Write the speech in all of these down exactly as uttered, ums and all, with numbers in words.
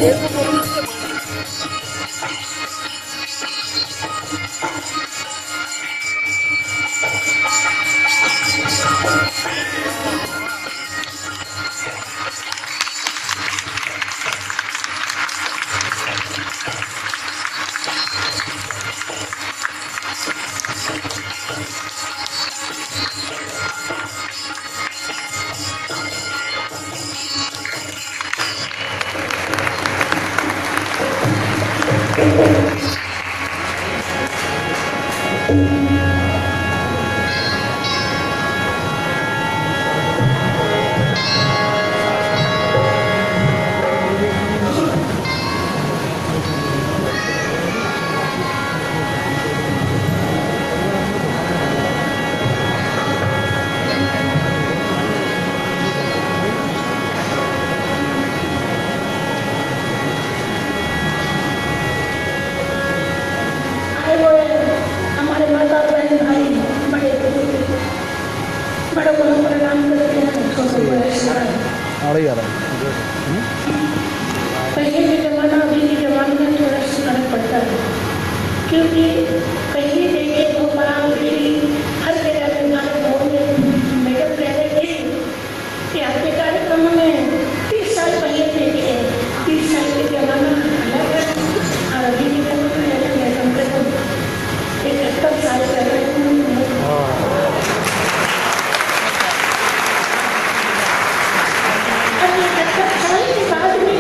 आए हुए हमारे माता बहन भाई, बड़े बुजुर्ग, बड़ों को हम प्रणाम करते हैं, छोटों को आशीर्वाद। आ रही, आ रही। पहले के जमाना, अभी के जमाने में थोड़ा सा फर्क पड़ता है, क्योंकि पहले देखे भोपाल, दिल्ली, हर जगह में भारत भवन में मैडम कह रहे थे कि आपके कार्यक्रम में तीस साल पहले देखे, तीस साल के जमाना अलग है और अभी के जमाना अलग है। कम से कम इकहत्तर साल कर रहे हैं। अब इकहत्तर साल के बाद भी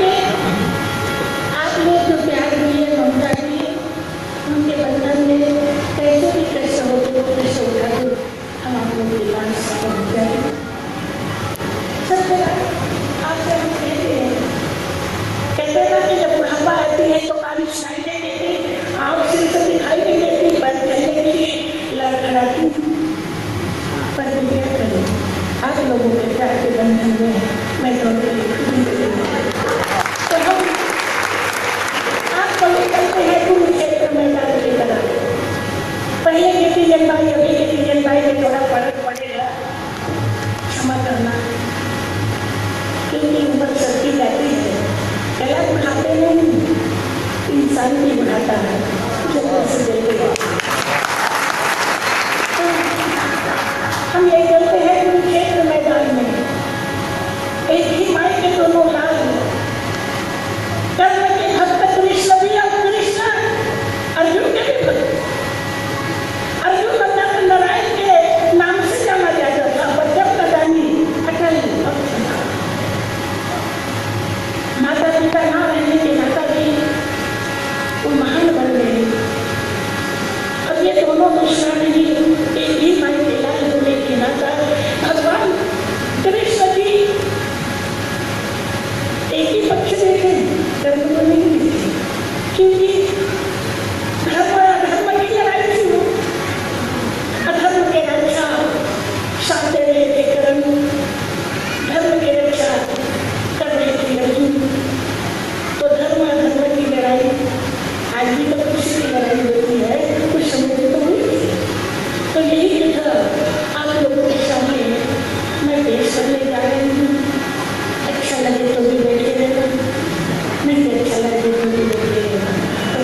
आप लोग जो प्यार दिए, ममता दिए, उनके बंधन में कैसे भी कष्ट हो, तो वो कष्ट उठा के हम आप लोग के पास पहुंच जाए। सब जगह आपसे हम कहते हैं, कहते हैं ना कि जब बुढ़ापा आती है तो काली सुनाई नहीं देती, आँख से तो दिखाई नहीं देती, पर कहने के लिए लड़खड़ाती। पर मैं क्या करूँ, आप लोगों के प्यार के बंधन में मैं तो अभी खुद ही बंधी हूँ। तो हम आप लोग चलते हैं कुरुक्षेत्र मैदान की तरफ। पहले के तीजन भाई, अभी के तीजन भाई में थोड़ा फर्क पड़ेगा, क्षमा करना, क्योंकि उम्र चलती जाती है। गला बुढ़ाते नहीं, इंसान भी बुढ़ाता है, जल्दी से जल्दी। हम ले चलते हैं कुरुक्षेत्र मैदान में, एक ही माई के दोनों लाल, कर्म के भक्त कृष्ण भी और कृष्ण अर्जुन के भी भक्त। अर्जुन मतलब नारायण के नाम से जाना जाता था, पर जब तक दानी अटल भक्त था। माता पिता ना रहने के नाता भी वो महान बन गए। अब ये दोनों दूसरा नहीं, एक ही माई के लाल होने के नाता भगवान कृष्ण जी एक ही पक्ष देखे, धर्म को नहीं देखे, क्योंकि धर्म अधर्म की लड़ाई थी वो। अधर्म के रक्षा साथ देने के कर्म, धर्म के रक्षा कर रहे थे अर्जुन। तो धर्म अधर्म की लड़ाई आज भी तो किसी की लड़ाई होती है, कुछ समय में तो हुई थी। तो यही कथा आप लोगों के सामने मैं पेश करने जा रही हूँ। अच्छा लगे तो भी बैठे रहना, नहीं अच्छा लगे तो भी बैठे रहना। तो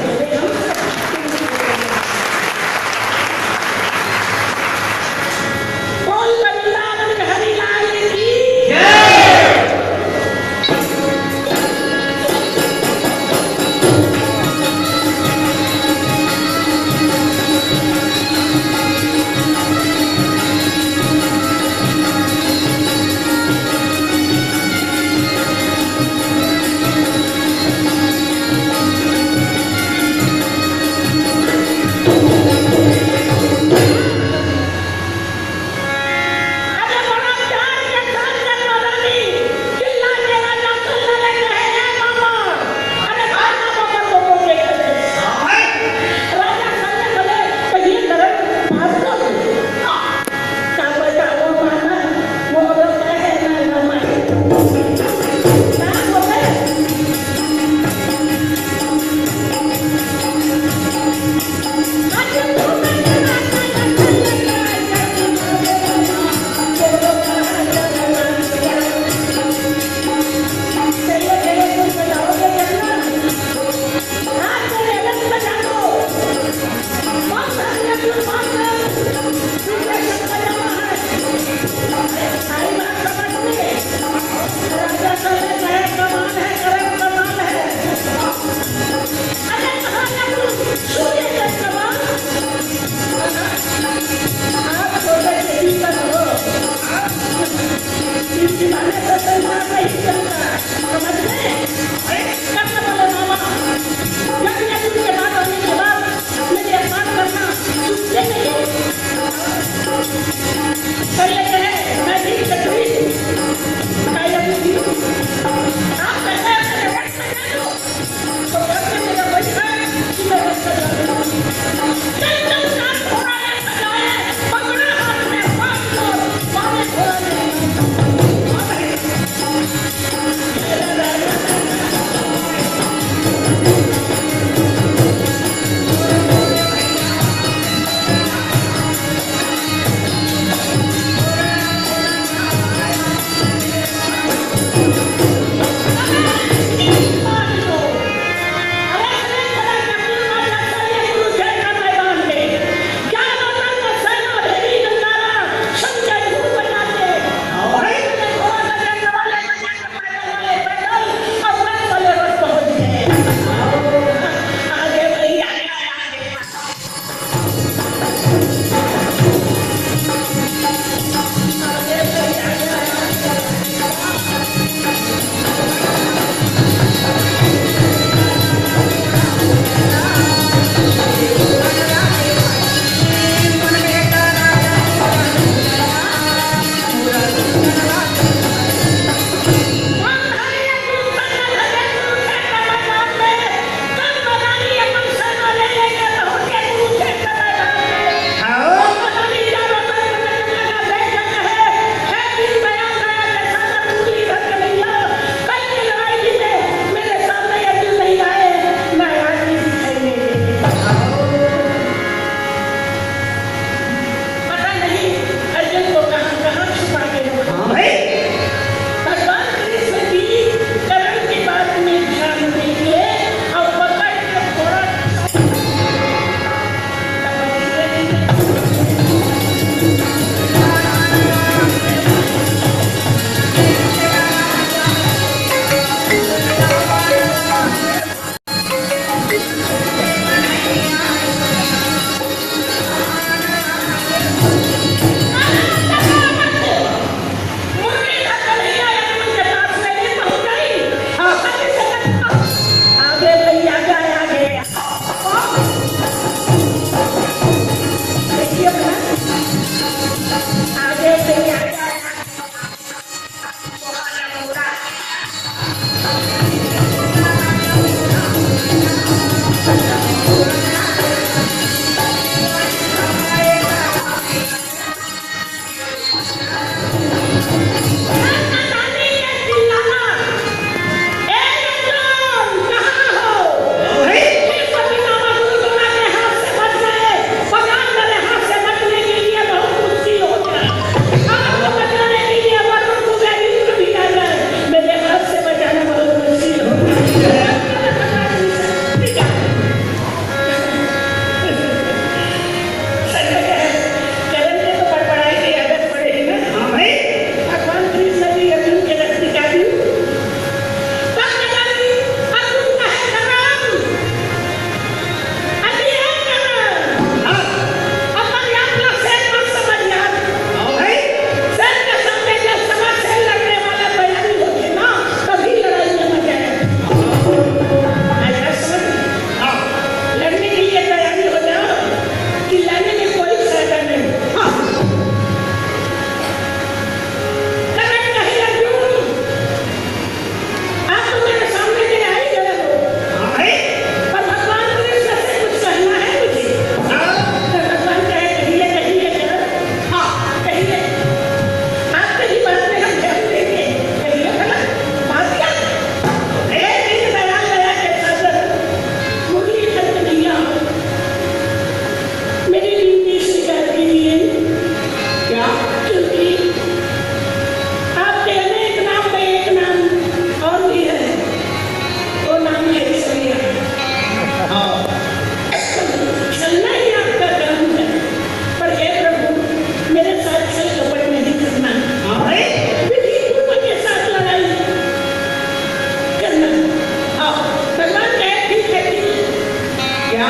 एक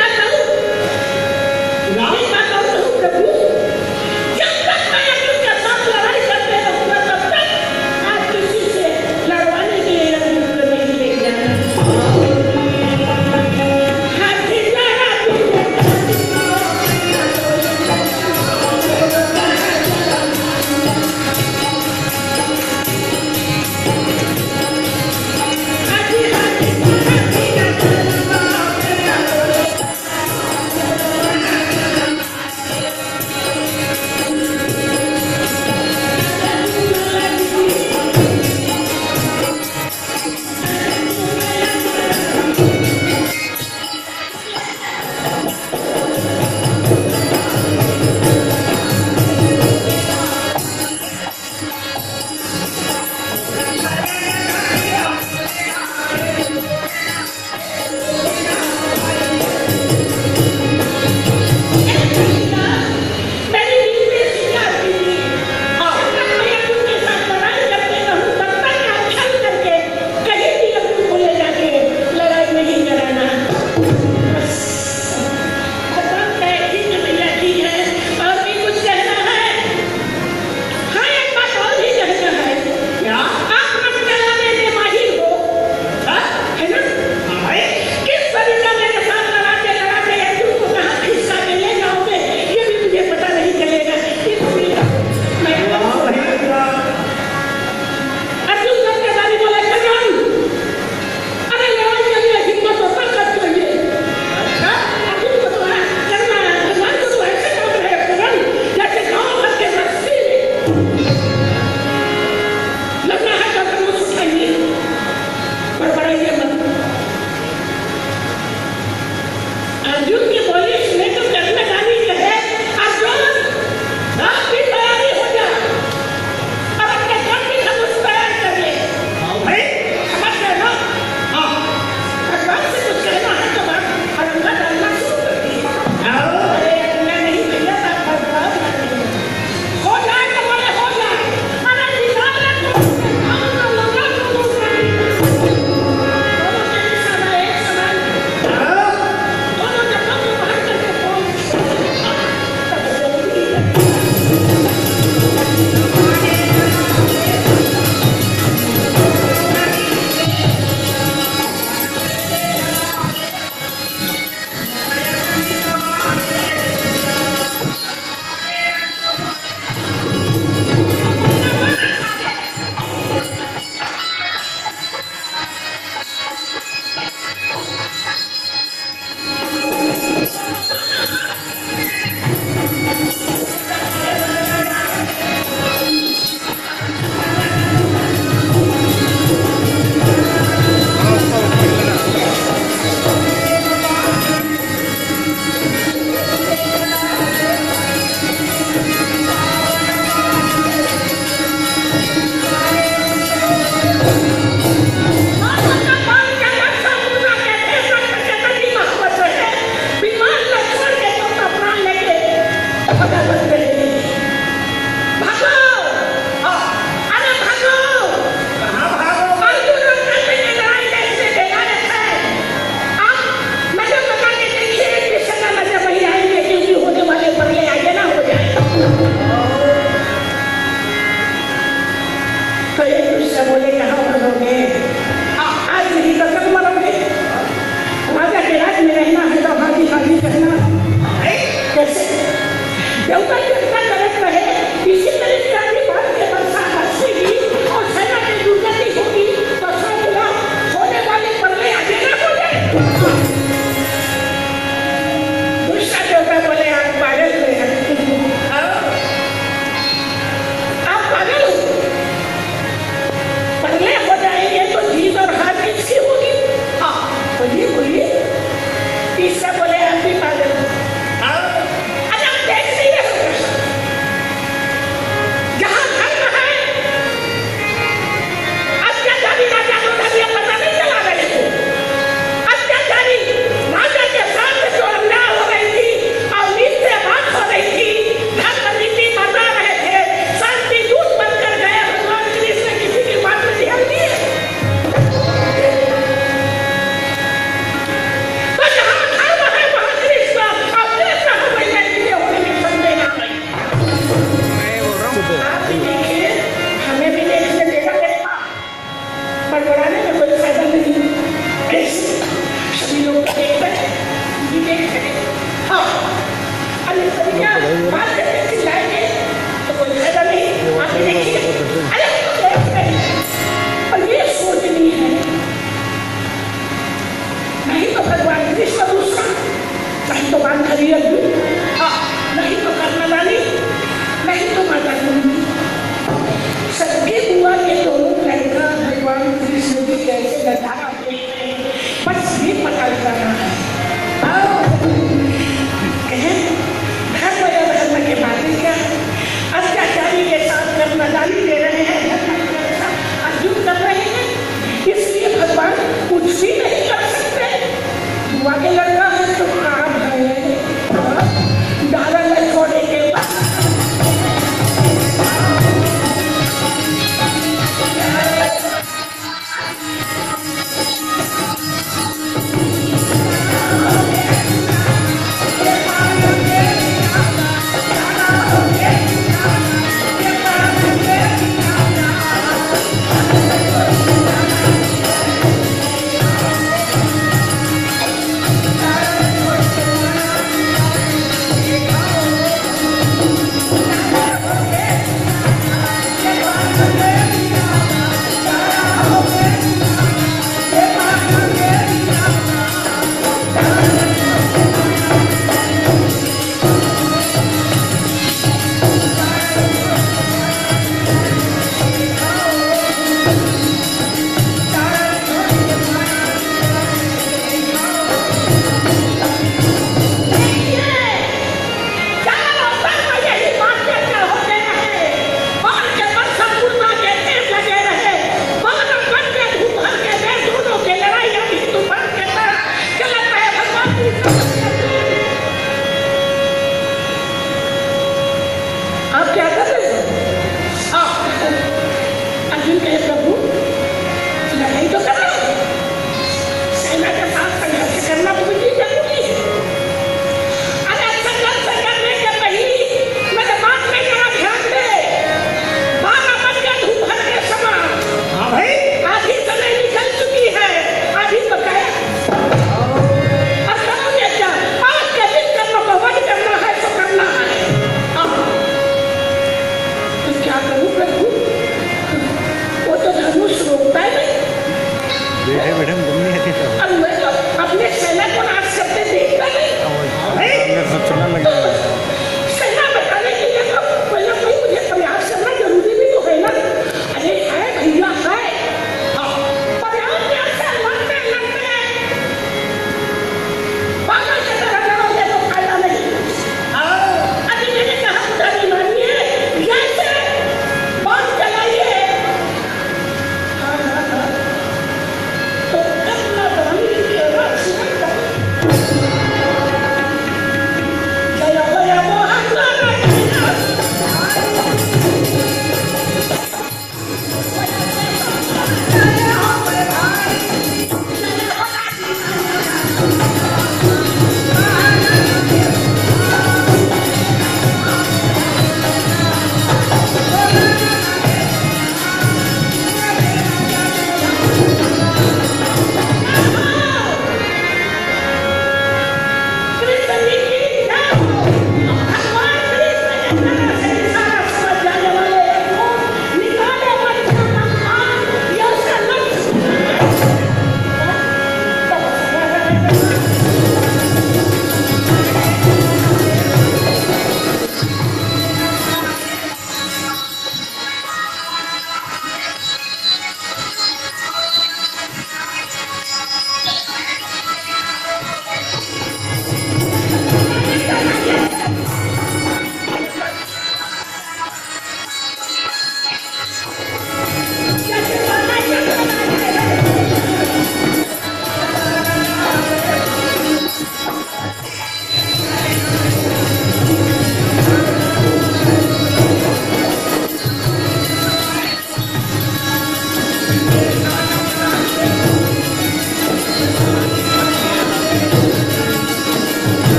बात कहूँ, एक बात और कहूँ प्रभु, जब तक मैं अर्जुन के साथ लड़ाई करते रहूंगा, तब तक आप किसी से लड़वाने के लिए अर्जुन को नहीं लेके आना। हाथी लड़ा हाँ, एक बात और भी कहना है। क्या? आप मत चलाने में माहिर हो। हाँ? है ना? हाँ भाई। किस तरीका मेरे साथ लड़ाते, लड़ाते अर्जुन को कहाँ खिसका के ले जाओगे, ये भी मुझे पता नहीं चलेगा। इसलिए मैं हाँ, भाई। अर्जुन सबके दादी बोला, "कदम, अरे लड़ाई के लिए हिम्मत और ताकत चाहिए।" अच्छा? अर्जुन को तो करना है, भगवान को तो ऐसे काम रहे कदम, जैसे गांव भर के रस्सी में। लड़ना है तो धनुष उठाइए, बड़बड़ाइए मत। अर्जुन की बोली सुने तो कर्णगानी कहे, "अर्जुन, रात की तैयारी हो जा, अब अपने कर्म की धनुष तैयार कर ले।" हाँ भाई। समझ गए ना? हाँ। भगवान से कुछ कहना है तो बात अड़ंगा डालना शुरू कर दी। हाँ। अरे, अड़ंगा नहीं भैया, बात बदलाव कर दी। हो जाए तो बड़े हो जाए। अरे निकाल ले तो, हम तो लगा तो दूसरा नहीं। दोनों के बीच सदा एक समान। दोनों जगह को बाहर करके कौन? तब जरूरी है। भागो! हाँ, अरे भागो! कहाँ भागो? अर्जुन और नंद की लड़ाई का इसने बेड़ा रखा है। आप नजर लगा के देखिए, एक भी समय नजर नहीं आएंगे, क्योंकि होने वाले परले आगे ना हो जाए। तो एक दूसरे बोले, "कहाँ भागोगे? आ-, आज नहीं तो कल मरोगे।" राजा के राज में रहना है तो हाजी हाजी कहना है। कैसे? देवता के इतना गलत रहे, इसी तरह से आदमी बात के वर्षा बरसेगी और सेना की दुर्गति होगी, तो सोच लो, होने वाले परले आगे ना हो जाए। दूसरा देवता बोले, "आप पागल हुए हैं, आप पागल हो।" परले हो जाएंगे तो जीत और हार किसकी होगी? हाँ, बोलिए, बोलिए। तीसरा बोले, "आप भी पागल हो।" हाँ। अरे, आप देख नहीं रहे हो।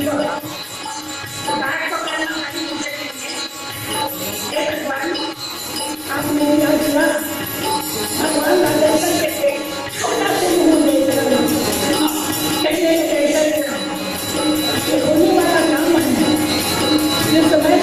बात तो करना पड़ी मुझे। हे भगवान, आपने क्या किया? भगवान का दर्शन करके छोटा से मुंह देख रहे हैं। कैसे कैसे ये होने वाला काम है। ये तो मैं